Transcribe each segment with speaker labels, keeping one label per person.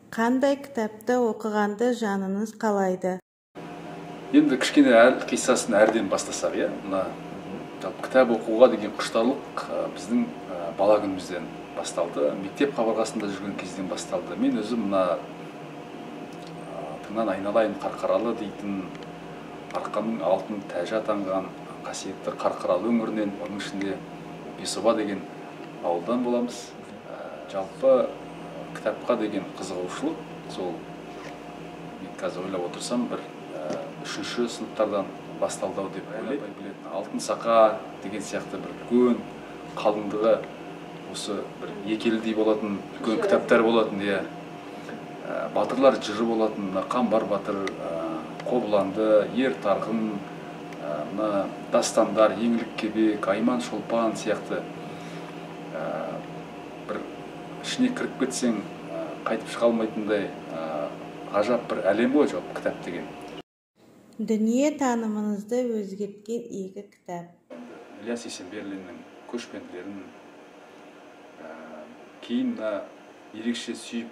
Speaker 1: Қандай кітапты оқығанды жаныңыз қалайды?
Speaker 2: Енді кішкене қиссасын әрден бастасақ, иә, мына жалпы кітап оқуға деген құштарлық біздің бала күнімізден басталды, мектеп қабырғасында жүрген кезден басталды. Мен өзім мына атыңнан айналайын Қарқаралы дейтін Арқаның алтын тәжі атанған қасиетті Қарқаралы өңірінен, оның ішінде Бесоба деген ауылдан боламыз. Жалпы кітапқа деген қызығушылық сол мен қазір ойлап отырсам бір үшінші сыныптардан басталды ау деп ойлаймын. Алтын сақа деген сияқты бір үлкен қалыңдығы осы бір екі елдей болатын үлкен кітаптар болатын, иә. Батырлар жыры болатын, мына Қамбар батыр, Қобыланды, Ер Тарғын, мына дастандар, Еңлік Кебек, Айман Шолпан сияқты бір ішіне кіріп кетсең қайтып шыға алмайтындай ғажап бір әлем ғой жалпы кітап деген.
Speaker 1: Дүние танымыңызды өзгерткен екі кітап.
Speaker 2: Ілияс Есенберлиннің Көшпенділерін, кейін мына ерекше сүйіп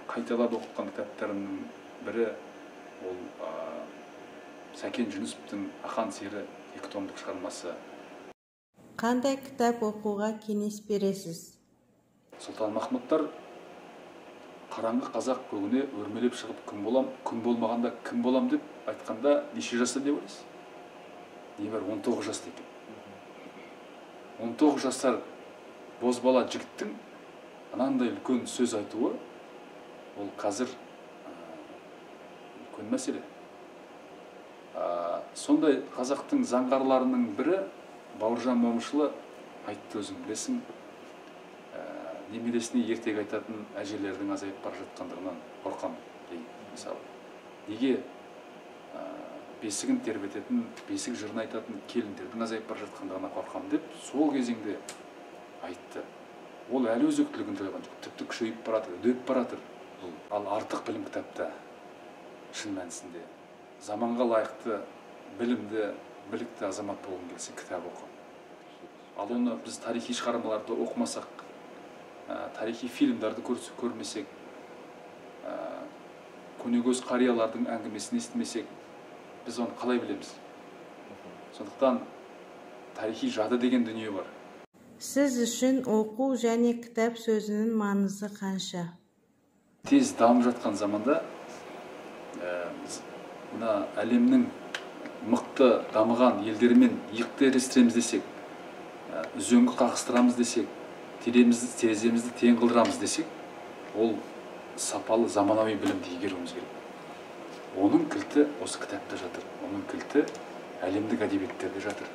Speaker 2: қайталап оқыған кітаптарымның бірі ол Сәкен Жүнісовтің Ақан сері екі томдық шығармасы.
Speaker 1: Қандай кітап оқуға кеңес бересіз?
Speaker 2: Сұлтан Махмұттар қараңғы қазақ көгіне өрмелеп шығып күн болам, күн болмағанда кім болам деп айтқанда неше жаста деп ойлайсыз? Небәрі 19 жаста екен. 19 жасар бозбала жігіттің анандай үлкен сөз айтуы ол қазір үлкен мәселе. Сондай қазақтың заңғарларының бірі Бауыржан Момышұлы айтты, өзің білесің, немересіне ертегі айтатын әжелердің азайып бара жатқандығынан қорқамын дейді. Мысалы, неге бесігін тербететін, бесік жырын айтатын келіндердің азайып бара жатқандығына қорқамын деп сол кезеңде айтты. Ол әлі өзектілігін жойған жоқ, тіпті күшейіп баратыр, үдеп баратыр. Ал артық білім кітапта шын мәнісінде заманға лайықты білімді, білікті азамат болғың келсе кітап оқы. Ал оны біз тарихи шығармаларды оқымасақ, тарихи фильмдарды көрмесек, көнегөз қариялардың әңгімесін естімесек, біз оны қалай білеміз? Сондықтан тарихи жады деген дүние бар.
Speaker 1: Сіз үшін оқу және кітап сөзінің маңызы қанша?
Speaker 2: Тез дамып жатқан заманда мына әлемнің мықты дамыған елдерімен иықты ерістіреміз десек, үзеңгі қағыстырамыз десек, тереземізді тең қылдырамыз десек, ол сапалы заманауи білімді игеруіміз керек. Оның кілті осы кітапта жатыр, оның кілті әлемдік әдебиеттерде жатыр.